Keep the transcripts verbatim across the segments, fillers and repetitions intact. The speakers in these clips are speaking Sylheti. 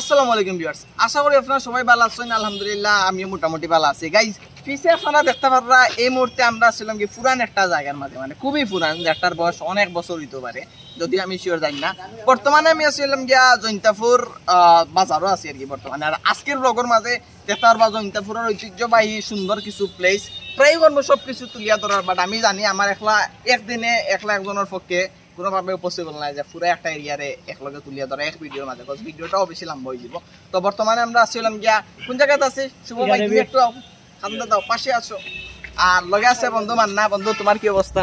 আসসালামু আলাইকুম ভিউয়ার্স, আশা করি আপনারা সবাই ভালা আছইন। আলহামদুলিল্লাহ, আমিও মোটামুটি ভালা আছি। গাইজ, পিছে আপনারা দেখতা পাররা, এই মুহূর্তে আমরা আছিলাম কি পুরান একটা জাগার মাঝে, মানে খুবই পুরান, যেটার বয়স অনেক বছর অইতো পারে, যদিও আমি শিওর জানি না। বর্তমানে আমি আছিলাম গিয়া জৈন্তাপুর, আহ, বাজারো আছি আর কি বর্তমানে। আর আজকের ব্লগর মাঝে দেখতা পারবা জৈন্তাপুরর ঐতিহ্যবাহী সুন্দর কিছু প্লেস, ট্রাই করবো সব কিছু তুলিয়া ধরার, বাট আমি জানি আমার একলা একদিনে একলা একজনর পক্ষে কোনোভাবেও পসিবল নায় যে পুরা একটা এরিয়ারে একলগে তুলিয়া ধরা এক ভিডিওর মাঝে, বিকজ ভিডিওটাও বেশি লম্বা অইযিবো। তো বর্তমানে আমরা আছিলাম গিয়া কোন জাগাত আছি? শুভ ভাই, তুমি একটু কান্দা দাও, পাশে আছো। আর লগে আছে বন্ধু মান্না। বন্ধু, তোমার কি অবস্থা?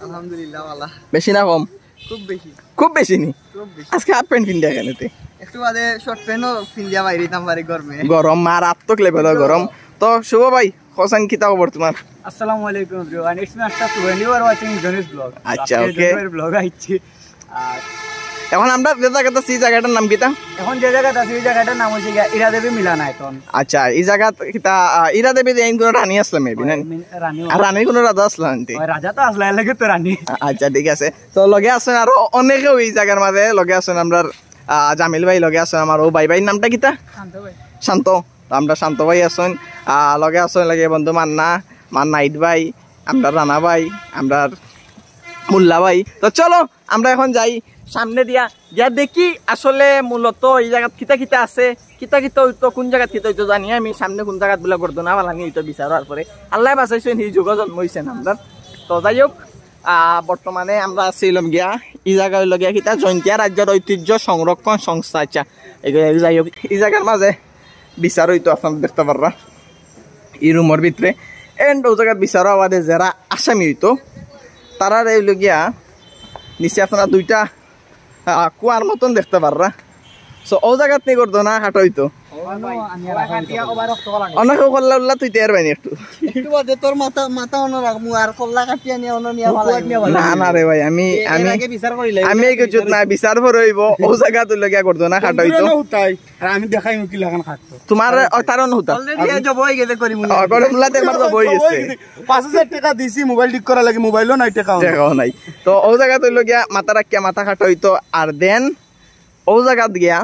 আলহামদুলিল্লাহ, ভালা। বেশি না কম? খুব বেশি। খুব বেশি নি? খুব বেশি। আজকে হাফ প্যান্ট পিন্দিয়া কেনে তে? একটু বাদে শর্ট প্যান্টও পিন্দিয়া বাইরে দিতাম পারি গরমে। গরম, মারাত্মক লেভেলর গরম। তো শুভ ভাই, হোসেন, কিতা খবর তোমার? আসসালামু আলাইকুম everyone, it's me আশরাফ সুবহান, you are watching Johnny's vlog। আচ্ছা, আজকে ওকে। জনির ব্লগ আইছি। আর এখন আমরা যে জাগাত আছি, এই জাগাটার নাম কিতা? এখন যে জাগাত আছি, এই জাগাটার নাম হইছে গিয়া ইরা দেবী মিলনায়তন। আচ্ছা, এই জাগাত কিতা, আহ, ইরা দেবী যে কোনো রানী আসলা মেবি, না? রানী। আর রানীর কোনো রাজা আসলা আনতে? ওই রাজা তো আসলা, এর লাগি তো রানী। আ-, আচ্ছা, ঠিক আছে। তো লগে আছইন আরো অনেকে ওই জাগার মাঝে, লগে আছইন আমরার, আহ, জামিল ভাই, লগে আছইন আমার ও ভাই, ভাইর নামটা কিতা? শান্ত ভাই। শান্ত। তো আমরা শান্ত ভাই আছইন, আহ, লগে আছইন লগে বন্ধু মান্না, মান্না ইট ভাই, আমরার রানা ভাই, আমরার মোল্লা ভাই। তো চলো, আমরা এখন যাই সামনে দিয়া, গিয়া দেখি আসলে মূলত এই জাগাত কিতা কিতা আছে, কিতা কিতা অইতো, কোন জাগাত কিতা অইতো জানি আমি, সামনে কোন জাগাত বুলে গর্দনা ফালানি অইতো বিচার অওয়ার পরে। আল্লায় বাঁচাইছইন, এই যুগো জন্ম অইছে না আমরার। তো যাই হোক, আহ, বর্তমানে আমরা আছিলাম গিয়া, এই জাগা অইলো গিয়া কিতা, জৈন্তিয়া রাজ্যর ঐতিহ্য সংরক্ষণ সংস্থা। আচ্ছা, এই, এই যাই হোক, এই জাগার মাঝে বিচার অইতো, আপনারা দেখতা পাররা এই রুমর ভিতরে। এন্ড ও জাগাত বিচার অওয়া বাদে যেরা আসামি অইতো, তারারে অইলো গিয়া নিচে আপনারা দুইটা, আহ, কুয়ার মতন দেখতা পাররা। So, ও জাগাত নি গর্দনা কাটা অইতো। অনেকে কল্লা উল্লা তুই তের বাইনি একটু। একটু বাদে তোর মাথা, মাথা অনো রাখমু, আর কল্লা কাটিয়া নিয়া অনো নিয়া ফালাই। না, না রে ভাই, আমি, এর আমি, আগে বিচার করিলাই। আমি এই কিছু না, বিচার পরে অইবো। ও জাগাত অইলো গিয়া গর্দনা কাটা অইতো। আর আমি দেখাইমু কিলাখান কাটতো। তোমার, ও, তারও নুতা। Already এ জব হয়ে গেছে করি মনে অ, হয়। করি মুলাতে একবার জব হয়ে গেছে। পাঁচ হাজার টেকা দিছি মোবাইল ঠিক করার লাগি, মোবাইলও নাই, টেকাও নাই। টেকাও নাই। তো ও জাগাত অইলো গিয়া মাথা রাখিয়া মাথা কাটা অইতো, আর then ও জাগাত গিয়া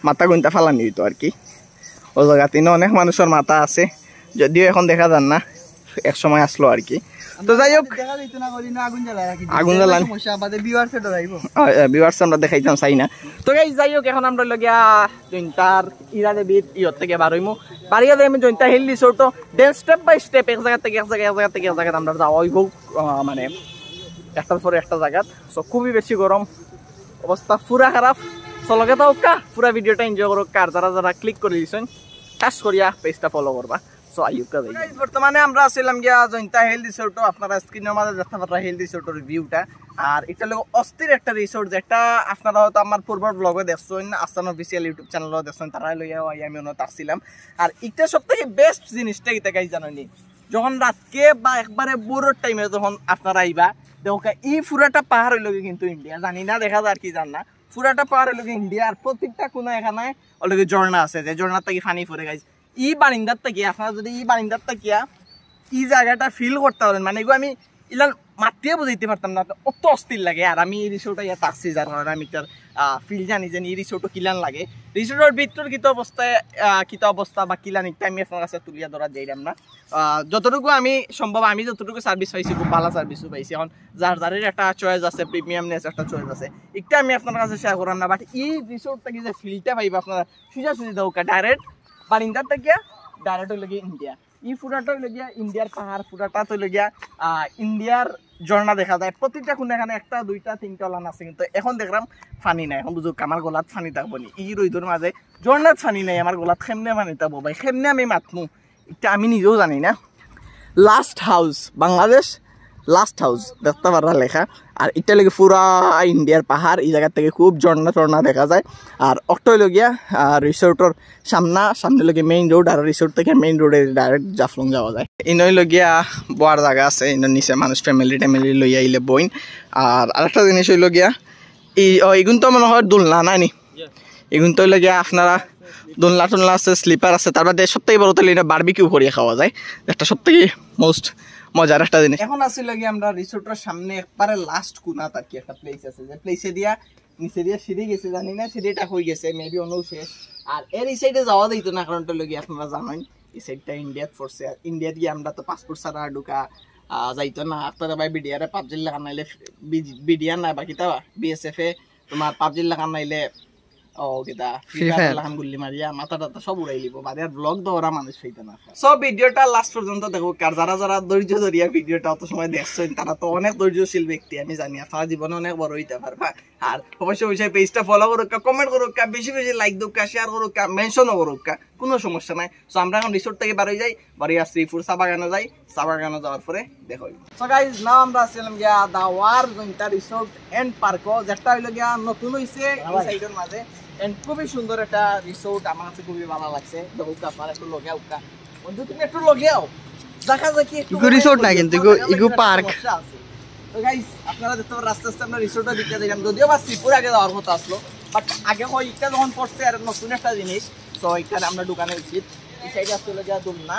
মাথা গুনতা ফালানি অইতো আর কি। ও জাগাত ইনো অনেক মানুষর মাথা আছে, যদিও এখন দেখা যার না, এক সময় আসলো আর কি। তো যাই হোক, দেখা যাইতো না, করি না, আগুন জ্বালায় রাখি দিছে। আগুন জ্বালান। সমস্যা, বাদে viewers এ ডরাইবো। আ, আ, viewers আমরা দেখাইতাম চাই না। তো গাইস, যাই হোক, এখন আমরা অইলো গিয়া জৈন্তার ইরা দেবীর ইয়ত থেকে বার অইমু। বাড়িয়া যাই আমি জৈন্তা হিল রিসোর্টও, then step by step এক জাগা থেকে এক জাগা, এক জাগা থেকে এক জাগা আমরা যাওয়া অইবো, আ, মানে একটার পরে একটা জাগাত। So খুবই বেশি গরম, অবস্থা পুরা খারাপ। So লগে থাকউক্কা, পুরা ভিডিওটা enjoy করউক্কা। আর যারা যারা click করি দিছইন, ঠাস করিয়া পেজটা follow করবা। So আইউক্কা যাই। Guys, বর্তমানে আমরা আছিলাম গিয়া জৈন্তা হিল রিসোর্টও, আপনারা স্ক্রিনর মাঝে দেখতা পাররা হিল রিসোর্টর ভিউটা। আর ইটা অইলো অস্থির একটা রিসোর্ট, যেটা আপনারা হয়তো আমার পূর্বর ব্লগও দেখছইন, আস্তান অফিসিয়াল YouTube চ্যানেলও দেখছইন, তারারে লইয়া অউ আমি অনো থাকছিলাম। আর ইটা সব থেকে বেস্ট জিনিসটা কিতা গাইস জানো নি? যখন রাতকে বা একবারে ভোরর টাইমে যখন আপনারা আইবা, দেখউক্কা, ই পুরাটা পাহাড় অইলো গি কিন্তু ইন্ডিয়া, জানি না দেখা যার কি যার না, পুরাটা পাহাড় অইলো গি ইন্ডিয়া। আর প্রত্যেকটা কোনায় কানায় অইলো গি ঝর্ণা আছে, যে ঝর্ণার থাকি পানি পড়ে গাইস। ই বারিন্দার থাকিয়া, আপনারা যদি ই বারিন্দার থাকিয়া ই জাগাটা ফিল করতা পারইন, মানে এগু আমি ইলান মাতিয়া বুঝাইতে পারতাম না, অত অস্থির লাগে। আর আমি ই রিসোর্টে ইয়া থাকছি, যার কারণে আমি ইটার, আহ, ফিল জানি যে ই রিসোর্টও কিলান লাগে। রিসোর্টর ভিতর কিতা অবস্থায়, আহ, কিতা অবস্থা বা কিলান, ইটা আমি আপনার কাছে তুলিয়া ধরা যাইরাম না। আহ, যতটুকু আমি সম্ভব, আমি যতটুকু সার্ভিস পাইছি, খুব ভালা সার্ভিসও পাইছি। এখন যার যারের একটা চয়েস আছে, প্রিমিয়ামনেস একটা চয়েস আছে, ইটা আমি আপনার কাছে শেয়ার করলাম না। বাট ই রিসোর্ট থাকি যে ফিলটা পাইবা আপনারা, সুজা সুজি দেউক্কা, ডাইরেক্ট বারিন্দার থাকিয়া ডাইরেক্ট অইলো গি ইন্ডিয়া। ই পুরাটা অইলো গিয়া ইন্ডিয়ার পাহাড়, পুরাটা তো অইলো গিয়া, আহ, ইন্ডিয়ার ঝর্ণা দেখা যায়। প্রতিটা কোনায় কানায় একটা, দুইটা, তিনটা অলান আছে, কিন্তু এখন দেখরাম পানি নাই। এখন বুঝউক্কা, আমার গলাত পানি থাকবো নি? ই রইদর মাঝে ঝর্ণাত পানি নাই, আমার গলাত কেমনে পানি থাকবো ভাই? কেমনে আমি মাতমু? ইটা আমি নিজেও জানি না। Last house, Bangladesh last house দেখতা পাররা লেখা। আর ইটা অইলো গি পুরা ইন্ডিয়ার পাহাড়, ই জাগা থাকি খুব ঝর্ণা টর্ণা দেখা যায়। আর অকটা অইলো গিয়া, আহ, রিসোর্টর সামনা, সামনে অইলো গি মেইন রোড, আর রিসোর্ট থাকি মেইন রোডে ডাইরেক্ট জাফলং যাওয়া যায়। ইনো অইলো গিয়া বওয়ার জাগা আছে, ইনো নিচে মানুষ ফ্যামিলি ট্যামিলি লইয়া আইলে বইন। আর আরেকটা জিনিস অইলো গিয়া, ই, ও, ইগুন তো মনে হয় দোলনা, নায় নি? ইগুন তো অইলো গিয়া আপনারা দোলনা টোলনা আছে, স্লিপার আছে, তার বাদে সব থাকি বড় অইলো ইনো বারবিকিউ করিয়া খাওয়া যায়, একটা সব থাকি মোস্ট মজার একটা জিনিস। এখন আছি অইলো গিয়া আমরা রিসোর্টর সামনে একবারে লাস্ট কোনাত আর কি একটা প্লেস আছে, যে প্লেসে দিয়া নিচে দিয়া সিঁড়ি গেছে, জানি না সিঁড়িটা কই গেছে, মেবি অনউ শেষ। আর এর ই সাইডে যাওয়া যাইতো না, কারণটা লগি আপনারা জানেন, ই সাইডটা ইন্ডিয়াত পড়ছে। আর ইন্ডিয়াত গিয়া আমরা তো পাসপোর্ট ছাড়া ঢুকা আহ, যাইতো না। আপনারা ভাই বিডিআর এ পাবজির লাখান নাইলে, বিডিআর না, বাকি তা বিএসএফ এ তোমার পাবজির লাখান নাইলে, ও কিতা, ফ্রি ফায়ার লাখান গুল্লি মারিয়া মাথা টাথা সব উড়াই লিব, বাদে আর ব্লগ দৌড়া মানুষ হইতো না। সব ভিডিওটা লাস্ট পর্যন্ত দেখো, আর যারা যারা ধৈর্য ধরিয়া ভিডিওটা অত সময় দেখছেন, তারা তো অনেক ধৈর্যশীল ব্যক্তি, আমি জানি আপনারা জীবনে অনেক বড় হইতে পারবা। আর অবশ্যই অবশ্যই পেজটা ফলো করুক্কা, কমেন্ট করুক্কা, বেশি বেশি লাইক দেউক্কা, শেয়ার করুক্কা, মেনশনও করুক্কা, কোনো সমস্যা নাই। তো আমরা এখন রিসোর্ট থেকে বারোই যাই, বারোই আর শ্রীপুর চা বাগানো যাই, চা বাগানো যাওয়ার পরে দেখা হইব। সো গাইজ, নাও আমরা আছিলাম গিয়া দাওয়ার জৈন্তা রিসোর্ট এন্ড পার্কও, যেটা হইলো গিয়া নতুন হইছে এই সাইডের মাঝে। এন্ড খুবই সুন্দর একটা রিসোর্ট, আমার কাছে খুবই ভালো লাগছে। দেখো আপনারা একটু লগে আউক্কা, বন্ধু তুমি একটু লগে আও, দেখা যাক কি একটু ইগু রিসোর্ট না কিন্তু, ইগু, ইগু পার্ক। তো গাইজ, আপনারা দেখতে পাচ্ছেন রাস্তা আস্তে আমরা রিসোর্টটা দিকে দিলাম, যদিও বা শ্রীপুর আগে যাওয়ার কথা আসলো, বাট আগে হয় একটা যখন পড়ছে আর নতুন একটা জিনিস, তো এখানে আমরা দোকানে উচিত এই সাইডে আসলে যা দুম না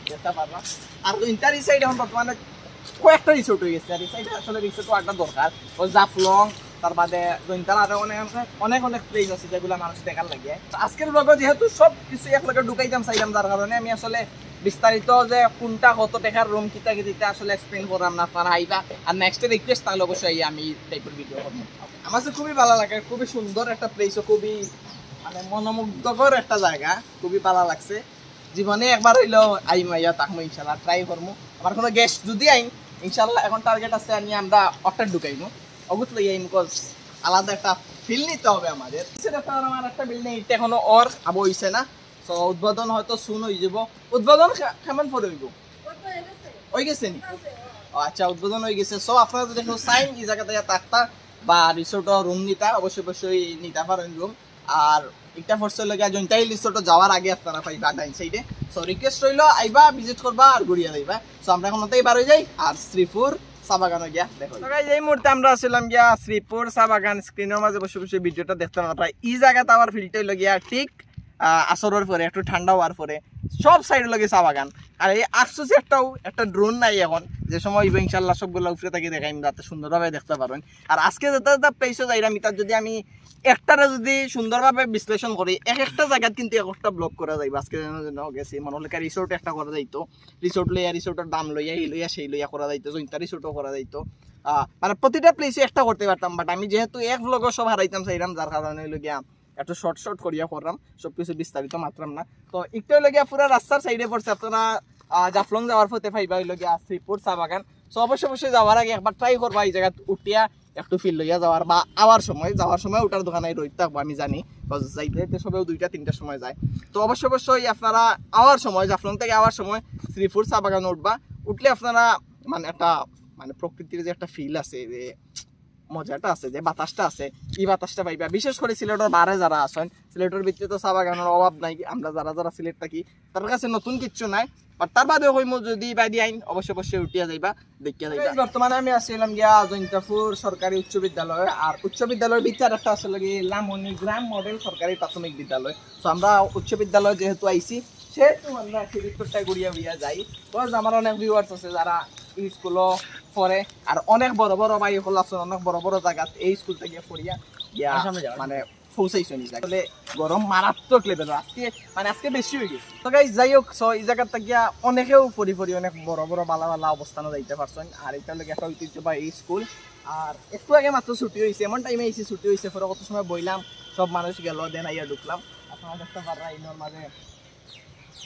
দেখতে পারবা। আর ইন্টার এই সাইডে এখন বর্তমানে কয়েকটা রিসোর্ট হয়ে গেছে, আর এই সাইডে আসলে রিসোর্ট একটা দরকার। ও জাফলং, তার বাদে জৈন্তার আরো অনেক অনেক অনেক প্লেস আছে যেগুলো মানুষ দেখার লাগে। তো আজকের ব্লগে যেহেতু সব কিছু এক লগে ঢুকাইতাম চাইলাম, যার কারণে আমি আসলে বিস্তারিত যে কোনটা কত টাকার রুম কিতা কিতা আসলে এক্সপ্লেন করলাম না, আপনারা আইবা। আর নেক্সট রিকোয়েস্ট তাহলে অবশ্যই আমি টাইপের ভিডিও করবো। আমার কাছে খুবই ভালো লাগে, খুবই সুন্দর একটা প্লেসও, খুবই মানে মনোমুগ্ধকর একটা জায়গা, খুবই ভালো লাগছে। জীবনে একবার হইলেও আইমু, আইয়া থাকমু ইনশাল্লাহ, ট্রাই করমু। আমার কোনো গেস্ট যদি আইন, ইনশাল্লাহ এখন টার্গেট আছে আমি আমরা অটার ঢুকাইমু, অগুত লই আইমু, কজ আলাদা একটা ফিল নিতে হবে আমাদের। সেটা তো আমার একটা বিল্ডিং, এটা এখনো ওর আবো হইছে না, তো উদ্বোধন হয়তো সুন হয়ে যাবো। উদ্বোধন কে-, কেমন পরে হইব? হয়ে গেছে নি? ও আচ্ছা, উদ্বোধন হয়ে গেছে। সো আপনারা যদি কেউ চাইন এই জায়গাতে থাকতা বা রিসোর্টও রুম নিতা, অবশ্যই অবশ্যই নিতে পারেন রুম। আর একটা ফোর্স হইলো গিয়া জৈন্তা হিল রিসোর্টও যাওয়ার আগে আপনারা পাইবা ডাইন সাইডে। সো রিকোয়েস্ট রইলো, আইবা, ভিজিট করবা আর ঘুরিয়া যাইবা। সো আমরা এখন তাই বার হয়ে যাই আর শ্রীপুর চা বাগানো গিয়া দেখো। তো গাইজ, এই মুহূর্তে আমরা আসলাম গিয়া শ্রীপুর চা বাগান। স্ক্রিনের মাঝে বসে বসে ভিডিওটা দেখতে পারবা। এই জায়গাতে আবার ফিলটা হইলো গিয়া ঠিক আহ, আসরের পরে, একটু ঠান্ডা হওয়ার পরে সব সাইড লগে চা বাগান। আর এই আফসোস একটাও একটা ড্রোন নাই এখন, যে সময় হইব ইনশাল্লাহ সবগুলা উপরে থাকি দেখাইম যাতে সুন্দরভাবে দেখতে পারেন। আর আজকে যেটা যেটা প্লেসও যাইরাম, এটা যদি আমি একটারে যদি সুন্দরভাবে বিশ্লেষণ করি, এক একটা জায়গাত কিন্তু এক একটা ব্লগ করা যাইব। আজকে যেন যেন গেছি মনে হলে রিসোর্ট একটা করা যাইতো, রিসোর্ট লইয়া, রিসোর্টের দাম লইয়া, এই লইয়া সেই লইয়া করা যাইতো, জৈন্তা রিসোর্টও করা যাইতো। আহ, মানে প্রতিটা প্লেসে একটা করতে পারতাম, বাট আমি যেহেতু এক ব্লগও সব হারাইতাম চাইলাম, যার কারণে হইলো গিয়া একটু শর্ট শর্ট করিয়া করলাম, সব কিছু বিস্তারিত মাতলাম না। তো একটা হইলো গিয়া পুরা রাস্তার সাইডে পড়ছে, আপনারা আহ, জাফলং যাওয়ার পথে পাইবা হইলো গিয়া শ্রীপুর চা বাগান। তো অবশ্যই অবশ্যই যাওয়ার আগে একবার ট্রাই করবা এই জায়গাত উঠিয়া একটু ফিল লইয়া যাওয়ার, বা আওয়ার সময়, যাওয়ার সময় উঠার দোকানে রইতে থাকবো আমি জানি, 'cause যাইতে যাইতে সবেও দুইটা তিনটার সময় যায়। তো অবশ্যই অবশ্যই আপনারা আওয়ার সময়, জাফলং থেকে আওয়ার সময় শ্রীপুর চা বাগান উঠবা, উঠলে আপনারা মানে একটা মানে প্রকৃতির যে একটা ফিল আছে, যে মজাটা আছে, যে বাতাসটা আছে, এই বাতাসটা পাইবা। বিশেষ করে সিলেটের বারে যারা আছেন, সিলেটের ভিতরে তো চা বাগানের অভাব নাই, আমরা যারা যারা সিলেট থাকি তার কাছে নতুন কিচ্ছু নাই। বাট তার বাদেও কইমু যদি বাদি আইন অবশ্যই অবশ্যই উঠিয়া যাইবা, দেখিয়া যাইবা। এই বর্তমানে আমি আছিলাম গিয়া জৈন্তাপুর সরকারি উচ্চ বিদ্যালয়, আর উচ্চ বিদ্যালয়ের ভিতরে একটা আছে লাগে লামনি গ্রাম মডেল সরকারি প্রাথমিক বিদ্যালয়। তো আমরা উচ্চ বিদ্যালয় যেহেতু আইছি, সেহেতু আমরা সেই ভিতরটাই ঘুরিয়া ঘুরিয়া যাই। বিকজ আমার অনেক ভিউয়ার্স আছে যারা এই স্কুলও পড়ে, আর অনেক বড় বড় ভাই হল আছে, অনেক বড় বড় জায়গাত এই স্কুলটা গিয়া পড়িয়া গিয়া আর সামনে যাও। মানে পৌঁছাইছো নি? আসলে গরম মারাত্মক লেভেল আজকে, মানে আজকে বেশি হয়ে গেছে। তো গাইস, যাই হোক, সো এই জায়গাটা গিয়া অনেকেও পড়ি পড়ি অনেক বড় বড় বালা বালা অবস্থানে যাইতে পারছেন। আর এটা লাগে একটা ঐতিহ্যবাহী স্কুল। আর একটু আগে মাত্র ছুটি হয়েছে, এমন টাইমে এসে ছুটি হয়েছে, পরে কত সময় বইলাম, সব মানুষ গেল, দেন আইয়া ঢুকলাম। আপনারা দেখতে পাররা ইনোর মাঝে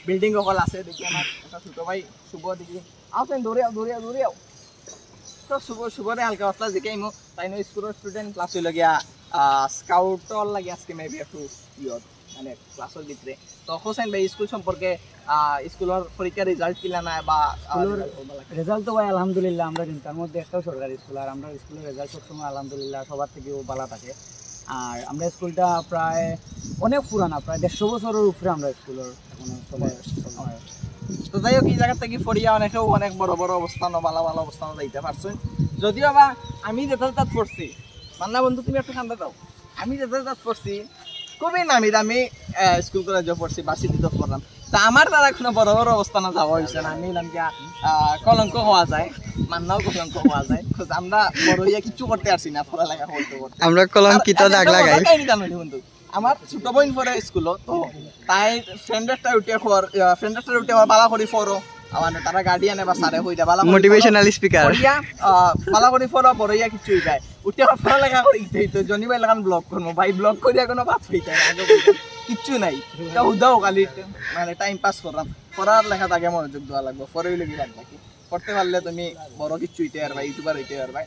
বিল্ডিং হল আছে, দেখি আমার একটা ছোট ভাই শুভ দেখি আছেন, দৌড়ে আও, দৌড়ে আও, দৌড়ে আও। তো শুভ, শুভরে হালকা পাতলা জিকাইমু, তাই নয় স্কুলের স্টুডেন্ট, প্লাস হইল গিয়া স্কাউটর লাগে আজকে মেবি একটু ইয়ত মানে ক্লাসের ভিতরে। তো হোসেন ভাই, স্কুল সম্পর্কে আহ, স্কুলের পরীক্ষার রেজাল্ট কিলা নাই বা আহ, স্কুলের রেজাল্ট তো ভাই আলহামদুলিল্লাহ, আমরা চিন্তার মধ্যে একটাও সরকারি স্কুল, আর আমরা স্কুলের রেজাল্ট সবসময় আলহামদুলিল্লাহ সবার থেকেও ভালো থাকে। আর আমরা স্কুলটা প্রায় অনেক পুরানা, প্রায় দেড়শো বছরের উপরে আমরা স্কুলের এখনো চলে আসছে। তো যাই হোক, এই জায়গা থেকে পড়িয়া অনেকেও অনেক বড় বড় অবস্থান, ভালো ভালো অবস্থান যাইতে পারছেন। যদিও বা আমি যেটা তাত পড়ছি, মান্না বন্ধু, তুমি একটা কান্দা দাও, আমি যেটা তাত পড়ছি খুবই নামি দামি আহ, স্কুল কলেজে পড়ছি, ভার্সিটিতে পড়লাম। তা আমার দ্বারা কোনো বড় বড় অবস্থানো যাওয়া অইছে না। আমি অইলাম গিয়া, আহ, কলঙ্ক হওয়া যায়, মান্নাও কলঙ্ক হওয়া যায়। 'Cause আমরা বড় অইয়া কিচ্ছু করতে পারছি না, পড়ালেখা করতে করতে। আমরা কলঙ্কিত আর দাগ একটা লাগাই। মজার কাহিনী জানো নি বন্ধু? আমার ছোট বইন পড়ে স্কুলো, তো তাই ফ্রেন্ড একটা উঠে খবর, আহ, ফ্রেন্ড একটা উঠে আবার বালা করি পড়ো। আমার তারা গার্ডিয়ানে বা স্যারে কইরা বালা করি পড়ো। Motivational speaker. পড়িয়া, আহ, বালা করি পড়ো, বড় অইয়া কিচ্ছু অইবায়। উঠে আবার পড়ালেখা করি, এই তো জনি ভাই লাখান ব্লগ করবো। ভাই ব্লগ করিয়া কোনো ভাত খাইতে না, আগে বলতাম। কিচ্ছু নাই। তা হুদাও খালি মানে টাইম পাস করলাম। পড়ার লেখাত আগে মনোযোগ দেওয়া লাগবো, পরে অইলে কি লাগবে কি? করতে পারলে তুমি বড় কিচ্ছু অইতে পারবা, ইউটিউবার অইতে পারবা।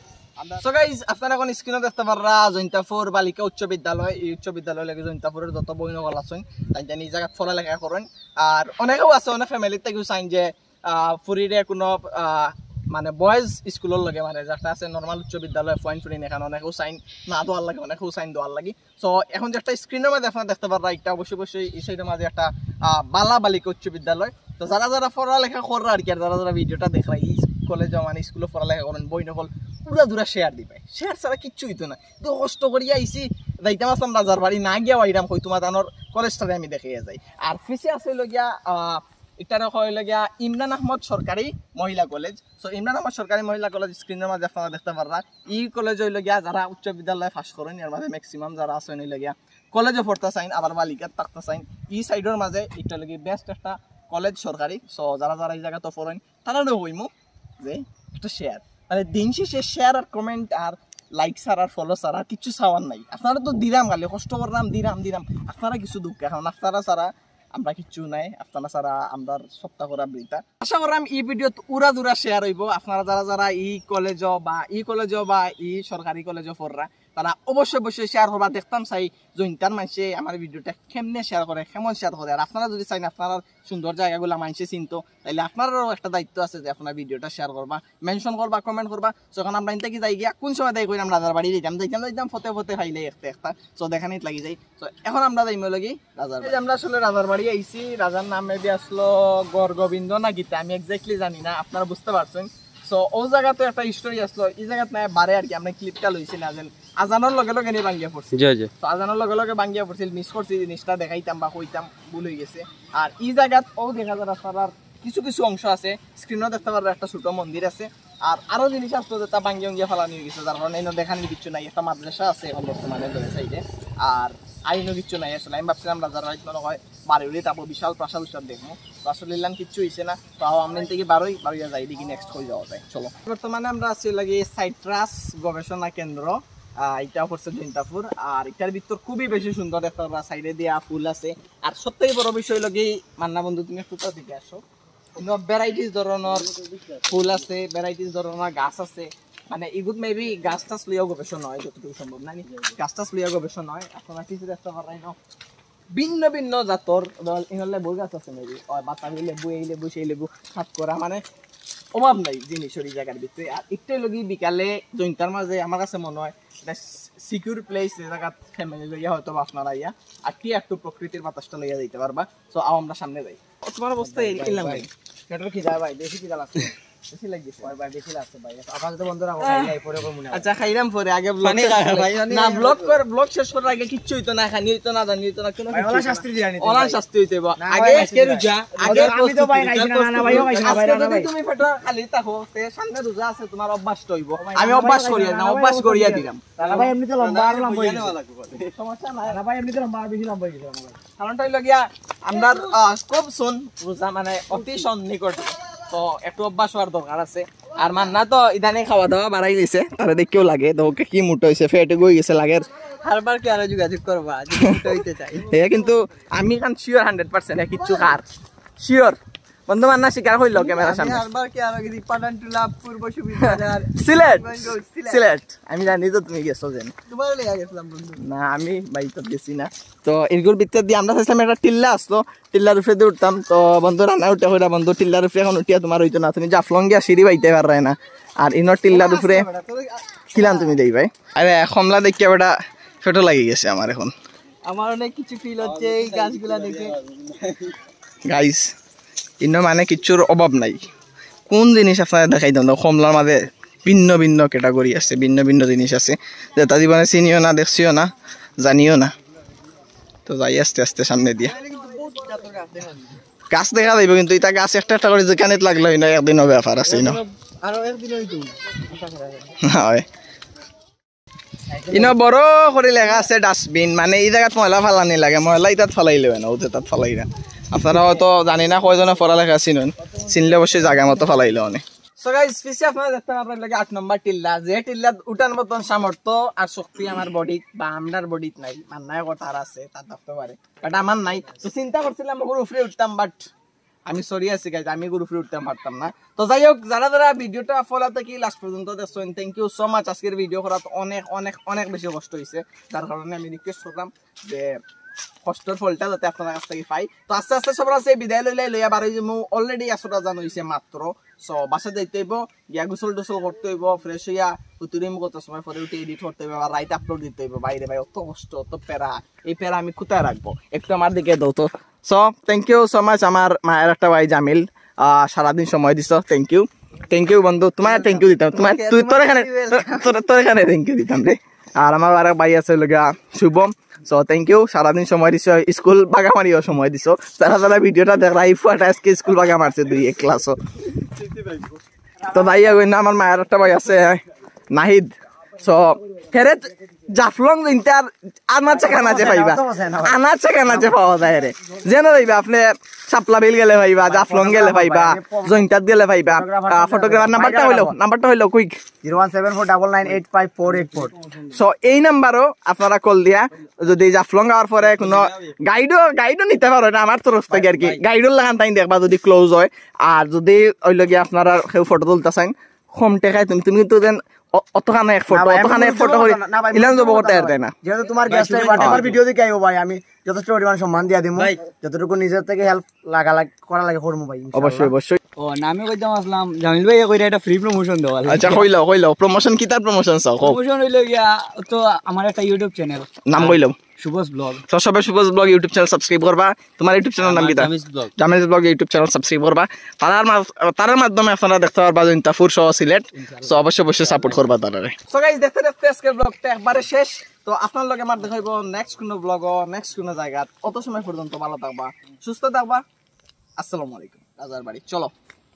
So guys, আপনারা এখন স্ক্রিনো দেখতে পাররা জৈন্তাপুর বালিকা উচ্চ বিদ্যালয়। এই উচ্চ বিদ্যালয় লাগি জৈন্তাপুরের যত বইন অকল আছইন, তাইন তাইন এই জাগাত পড়ালেখা করইন। আর অনেকেও আছে, অনেক ফ্যামিলির থাকিও চাইন যে, আহ, ফুরিরে কোনো, আহ, মানে বয়েজ স্কুলর লগে, মানে যেটা আছে নরমাল উচ্চ বিদ্যালয়, পয়েন্ট ফুরিন, এখানে অনেকেও চাইন না দেওয়ার লাগি, অনেকেও চাইন দেওয়ার লাগি। So এখন যে একটা স্ক্রিনর মাঝে আপনারা দেখতে পাররা, এটা অবশ্যই অবশ্যই এই সাইডর মাঝে একটা, আহ, বালা বালিকা উচ্চ বিদ্যালয়। তো যারা যারা পড়ালেখা কররা আর কি, আর যারা যারা ভিডিওটা দেখরা, এই কলেজে মানে স্কুলো পড়ালেখা করইন, বইন অকল পুরা দুরা শেয়ার দিবায়। শেয়ার ছাড়া কিচ্ছু অইতো না। তো কষ্ট করিয়া আইছি, যাইতাম আছলাম রাজার বাড়ি, না গিয়া বাইরাম কই তোমার তানোর কলেজটারে আমি দেখাইয়া যাই। আর পিছে আছে অইলো গিয়া, আহ, এটারে কয় অইলো গিয়া ইমরান আহমদ সরকারি মহিলা কলেজ। So ইমরান আহমদ সরকারি মহিলা কলেজ স্ক্রিনর মাঝে আপনারা দেখতে পাররা। ই কলেজ অইলো গিয়া যারা উচ্চ বিদ্যালয় পাস করইন, এর মাঝে ম্যাক্সিমাম যারা আছইন অইলো গিয়া কলেজো পড়তা চাইন, আবার বালিকাত থাকতা চাইন। ই সাইডর মাঝে এটা অইলো গিয়া বেস্ট একটা কলেজ সরকারি। So যারা যারা এই জাগাত পড়ইন, তারারেও কইমু যে একটা শেয়ার, মানে দিন শেষে শেয়ার আর কমেন্ট আর লাইক ছাড়া আর ফলো ছাড়া আর কিচ্ছু চাওয়ার নাই। আপনারা তো দিরাম, খালি কষ্ট করলাম, দিরাম দিরাম, আপনারা কিছু দুঃখ, কারণ আপনারা ছাড়া আমরা কিচ্ছু নাই, আপনারা ছাড়া আমরার সপ্তাহ করা বৃথা। আশা করলাম এই ভিডিওত উড়া দুরা শেয়ার অইবো। আপনারা যারা যারা ই কলেজো বা ই কলেজো বা ই সরকারি কলেজো পড়রা, তারা অবশ্যই অবশ্যই শেয়ার করবা। দেখতাম চাই জৈন্তার মানষে আমার ভিডিওটা কেমনে শেয়ার করে, কেমন শেয়ার করে। আর আপনারা যদি চাইন আপনারা সুন্দর জাগাগুলা মানষে চিনতো, তাইলে আপনারারও একটা দায়িত্ব আছে যে আপনারা ভিডিওটা শেয়ার করবা, মেনশন করবা, কমেন্ট করবা। So এখন আমরা ইনতা কি যাই গিয়া, কোন সময় দেয় কইলাম রাজার বাড়ি যাইতাম, যাইতাম, যাইতাম, ফতে ফতে পাইলে একটা একটা। So দেখানিত লাগি যাই। So এখন আমরা যাইমু লাগি রাজার এই যে বাড়ি। আমরা আসলে রাজার বাড়ি আইছি, রাজার নাম maybe আসলো গড় গোবিন্দ না গীতা, আমি এক্স্যাক্টলি জানি না, আপনারা বুঝতে পারছেন। So ও জাগাত একটা হিস্টোরি আসলো, এই জাগাত না বারে আর কি আমরা ক্লিপটা লইছি না, যেন আজানোর লগে লগে নি ভাঙ্গিয়া পড়ছিল। জি, জি। তো আজানোর লগে লগে ভাঙ্গিয়া পড়ছিল, মিস করছি জিনিসটা, দেখাইতাম বা কইতাম, ভুল অই গেছে। আর ই জাগাত ও দেখা যার আপনারার কিছু কিছু অংশ আছে, স্ক্রিনও দেখতে পাররা একটা ছোট মন্দির আছে। আর আরো জিনিস আসলো যেটা ভাঙ্গিয়া উঙ্গিয়া ফালানি অই গেছে, যার কারণে ইনো দেখানির কিচ্ছু নাই। একটা মাদ্রাসা আছে এখন বর্তমানে ওই সাইডে, আর আইনো কিচ্ছু নাই আসলে। আমি ভাবছিলাম রাজার বাড়িত মনে হয় বাড়ি উড়ি তারপর বিশাল প্রাসাদ উসাদ দেখবো, তো আসলে ইলান কিচ্ছু অইছে না। তো আমরা ইন থাকি বারোই, বারোইয়া যাই দেখি নেক্সট কই যাওয়া যায়। চলো, বর্তমানে আমরা আছি লাগি সাইট্রাস গবেষণা কেন্দ্র, আহ, এটা পড়ছে জৈন্তাপুর। আর এটার ভিতর খুবই বেশি সুন্দর একটা সাইডে দিয়া ফুল আছে। আর সবথেকে বড় বিষয় অইলো কি, মান্না বন্ধু, তুমি একটু তার দিকে আসো। ইনো ভ্যারাইটিস ধরনের ফুল আছে, ভ্যারাইটিস ধরনের গাছ আছে। মানে ইগুত maybe গাছ টাছ লইয়া গবেষণা হয় যতটুকু সম্ভব, না নি? গাছ টাছ লইয়া গবেষণা হয়। আপনারা কিছু দেখতে পাররা ইনো ভিন্ন ভিন্ন জাতর, ধর, ইনো লেবুর গাছ আছে maybe, ওই বাতাবি লেবু, এই লেবু, সেই লেবু, সাতকরা, মানে অভাব নাই জিনিসের এই জাগার ভিতরে। আর একটাই লগি বিকালে জৈন্তার মাঝে আমার কাছে মনে হয় এটা সিকিউর প্লেস, যে জাগাত ফ্যামিলি লইয়া হয়তো বা আপনারা আইয়া আর কি একটু প্রকৃতির বাতাসটা লইয়া যাইতে পারবা। তো আও আমরা সামনে যাই। ও, তোমার অবস্থা এই, এই লাম ভাই। পেটর খিদা ভাই, বেশি খিদা লাগছে। বেশি লাগছে। ভাই, ভাই, বেশি লাগছে ভাই। আপাতত বন্ধ রাখো, আহ। খাই নাই, পরে করবো না। আচ্ছা, খাইলাম পরে, আগে ব্লগ পানি শেষ খাই, করি। পানি, পানি না, খাই। ব্লগ কর, ব্লগ শেষ করার আগে কিচ্ছু অইতো না, খানি অইতো না, দানি অইতো না, কোনো ভাই, কিচ্ছু ওলা অইতো না। শাস্তি দিয়ে আনি ওলা তো। শাস্তি অইতে হইব। না, আগে ভাই, কে রোজা, আগে আজকে আমি তো প্রস্তুতি, ভাই খাইছি না, প্রস্তুতি। না, না, ভাইও খাইছি না, আজকে ভাইরা, না, যদি ভাই। তুমি পেটর খালি থাকো, তে সামনে রোজা আছে, তোমার অভ্যাসটা অইব। ভাই, আমি না, ভাই, অভ্যাস ভাই, করিয়া না, দিলাম, না, ভাই, অভ্যাস ভাই, করিয়া ভাই। দিলাম। না, না, ভাই, এমনিতে লম্বা, আরো লম্বা হয়ে গেছে। সমস্যা নাই। না, ভাই, এমনিতে লম্বা, আরো বেশি লম্বা হয়ে গেছে আমার। কারণটা অইলো গিয়া, আমরা, আহ, খুব সুন রোজা, মানে, অতি সন্নিকটে। তো একটু অভ্যাস হওয়ার দরকার আছে। আর মান্না তো ইদানিং খাওয়া দাওয়া বাড়াই দিছে, তারে দেখিও লাগে। তো ওকে কি মোটা হইছে, ফ্যাট হয়ে গেছে লাগে। হারবার কি আরো যোগাযোগ করবা, যদি মোটা হইতে চাই। এ কিন্তু আমি কান শিওর হান্ড্রেড পার্সেন্ট, এ কিচ্ছু খার। শিওর। বন্ধু মান্না স্বীকার হইল ক্যামেরার আমি সামনে। হারবার কি আরো গেছি পাঠানটুলা পূর্ব সুবিধার সিলেট। সিলেট। সিলেট। আমি জানি তো তুমি গেছো যেন। তোমার লেগে গেছিলাম বন্ধু। না, আমি বাইকত গেছি না। তো এগুর ভিতরে দিয়ে আমরা চাইছিলাম একটা টিল্লা আসলো, টিল্লার উপরে দিয়ে উঠতাম। তো বন্ধু রান্না উঠে কইরা, "বন্ধু, টিল্লার উপরে এখন উঠিয়া তোমার হইতো না, তুমি জাফলং গিয়া সিঁড়ি বাইতে পাররায় না।" আর ইনো টিল্লার উপরে কিলান তুমি দেই ভাই? আরে কমলা দেখিয়া বেটা ফেটো লাগি গেছে আমার এখন। আমার অনেক কিছু ফিল হচ্ছে এই গাছগুলা দেখে। গাইস, ইনো মানে কিচ্ছুর অভাব নাই। কোন জিনিস আপনারে দেখাইতাম না, কমলার মাঝে ভিন্ন ভিন্ন ক্যাটাগরি আছে, ভিন্ন ভিন্ন জিনিস আছে, যেটা জীবনে চিনিও না, দেখছিও না, জানিও না। তো যাই আস্তে আস্তে সামনে দিয়া। এখানে কিন্তু বহুত জাতর গাছ দেখা যায়। গাছ দেখা যাইব, কিন্তু ইটা গাছ একটা একটা করি যেখানে লাগলে হয় না, একদিনও ব্যাপার আছে, ইনো। আরো একদিন হইতো। না হয়। ইনো বড় করি লেখা আছে ডাস্টবিন, মানে এই জায়গাত ময়লা ফালানি লাগে, ময়লা ইতাত ফালাইলে হয় না, ওতে তাত ফালাই না। আপনারা হয়তো জানি না কয়জনে পড়ালেখা চিনইন, চিনলে অবশ্যই জায়গা মতো ফালাইলে অনে। সো গাইস, পিছে আপনারা দেখতে পারবেন লাগে আট নম্বর টিল্লা, যে টিল্লা উঠার মতন সামর্থ্য আর শক্তি আমার বডিত বা আমরার বডিত নাই, মান্নায় কথার আছে, তার থাকতে পারে, বাট আমার নাই। তো চিন্তা করছিলাম ওগুর উপরে উঠতাম, বাট আমি সরি আছি গাইস, আমি ওগুর উপরে উঠতাম পারতাম না। তো যাই হোক, যারা যারা ভিডিওটা ফলো থাকি লাস্ট পর্যন্ত দেখছেন, থ্যাংক ইউ সো মাচ। আজকের ভিডিও করাত অনেক অনেক অনেক বেশি কষ্ট হইছে, যার কারণে আমি রিকোয়েস্ট করলাম যে কষ্টর ফলটা যাতে আপনারা কাছ থেকে পাই। তো আস্তে আস্তে সবার কাছে বিদায় লইলাই, লইয়া বারোই যামু। অলরেডি আসর আজান হইছে মাত্র। সো বাসা যাইতে হইব, গিয়া গোসল টোসল করতে হইব, ফ্রেশ হইয়া হুতুরি মুখ কত সময় পরে উঠে এডিট করতে হইব, আবার রাইট আপলোড দিতে হইব। বাইরে ভাই, অত কষ্ট, অত প্যারা, এই প্যারা আমি কোথায় রাখবো? একটু আমার দিকে দাও তো। So thank you so much আমার মায়ের একটা ভাই জামিল, আহ, সারাদিন সময় দিছো, থ্যাংক ইউ। থ্যাংক ইউ বন্ধু, তোমার থ্যাংক ইউ দিতাম, তোমার তুই তোর এখানে তোর- তোর এখানে থ্যাংক ইউ দিতাম রে। আর আমার আরেক ভাই আছে লগা শুভম। সো থ্যাংক ইউ, সারাদিন সময় দিছো, স্কুল বাগা মারিও সময় দিছো। যারা যারা ভিডিওটা দেখরা, এই ফুয়াটা আজকে স্কুল বাগা মারছে দুই এক ক্লাসও। তো ভাই, ওই না, আমার মায়ের একটা ভাই আছে নাহিদ। সো হেরে জাফলং জিনতে আর আনাচে কানাচে পাইবা, আনাচে কানাচে পাওয়া যায় রে। যেন যাইবা আপনি সাপলা বিল গেলে পাইবা, জাফলং গেলে পাইবা, জৈন্তাত গেলে পাইবা। ফটোগ্রাফার নাম্বারটা হইলো, নাম্বারটা হইলো quick. Zero one seven four double nine eight five four eight four. So এই নাম্বারও আপনারা কল দিয়া যদি জাফলং যাওয়ার পরে কোনো গাইডও গাইডও নিতে পারো, এটা আমার তরফ থেকে আর কি। গাইডর লাগান তাই দেখবা যদি ক্লোজ হয়, আর যদি ওই লগে আপনারা কেউ ফটো তুলতে চাইন কম টাকায়, তুমি তুমি কিন্তু দেন অতখানে এক ফটো, অতখানে এক ফটো করি ইলান যাবো করতে আর দেয় না। যেহেতু তোমার গেস্ট, আমার ভিডিও দেখে আইও ভাই, আমি যথেষ্ট পরিমাণ সম্মান দিয়া দিমু। যতটুকু নিজের থেকে হেল্প লাগা লাগ করা লাগে করমু ভাই, ইনশাআল্লাহ। অবশ্যই অবশ্যই। ও না, আমি কইতাম আসলাম জামিল ভাই কইরা একটা ফ্রি প্রমোশন দেওয়া লাগে। আচ্ছা, কইলাও কইলাও, প্রমোশন কিতার প্রমোশন চাও? কও। প্রমোশন হইলো গিয়া তো আমার একটা ইউটিউব চ্যানেল নাম কইলাও। শুভস ব্লগ। তো সবে শুভস ব্লগ ইউটিউব চ্যানেল সাবস্ক্রাইব করবা। তোমার ইউটিউব চ্যানেল নাম কিতা? জামিলস ব্লগ। Jamil's blog YouTube channel subscribe করবা। তারার মাধ- তারার মাধ্যমে আপনারা দেখতে পারবা জৈন্তাপুর সহ সিলেট। তো অবশ্যই অবশ্যই সাপোর্ট করবা তারারে। সো গাইস, দেখতে দেখতে আজকের ব্লগটা একবারে শেষ। তো আপনার লগে আমার দেখা হইব নেক্সট কোনো ব্লগও, নেক্সট কোনো জায়গা। অত সময় পর্যন্ত ভালো থাকবা, সুস্থ থাকবা। আসসালামু আলাইকুম। রাজার বাড়ি, চলো।